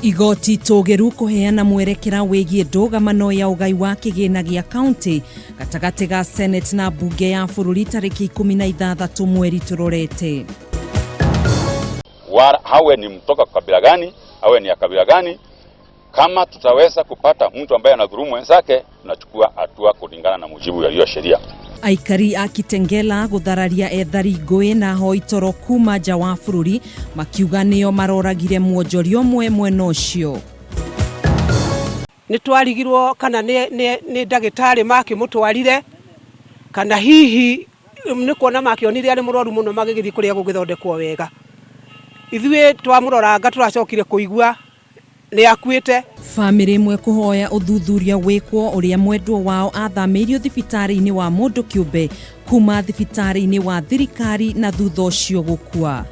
Igoti tũgĩru kũheana mwerekera wĩgiĩ ndũgamano ya ũgai wa kĩgĩna gĩa kaunti gatagatĩ ga Senate na mbunge ya bũrũri tarĩki 16 mweri tũrorete. Wala awe ni mtoka kabila gani, awe ni ya kabila gani, kama tutaweza kupata mtu ambaye anadhulumu wenzake, tunachukua hatua kulingana na mujibu ya hiyo sheria. Aikari a Kitengela gũthararia ethari ngũĩ na ahoi toro kuma nja wa bũrũri makiuga nĩo maroragire mwonjoria ũmwe mwena ũcio. Nĩ twarigirwo kana nĩ ndagĩtarĩ makĩmũtwarire kana hihi nĩ kuona makĩonire arĩ mũrwaru mũno magĩgĩthiĩ kũrĩa gũgĩthondekwo wega. Ithuĩ twamũroranga tũracokire kũigua nĩ akuĩte. Bamĩrĩ ĩmwe kũhoya ũthuthuria wĩkwo ũrĩa mwendwo wao athamĩirio thibitarĩ-inĩ wa mũndũ kĩũmbe kuma thibitarĩ-inĩ wa thirikari na thutha ũcio gũkua.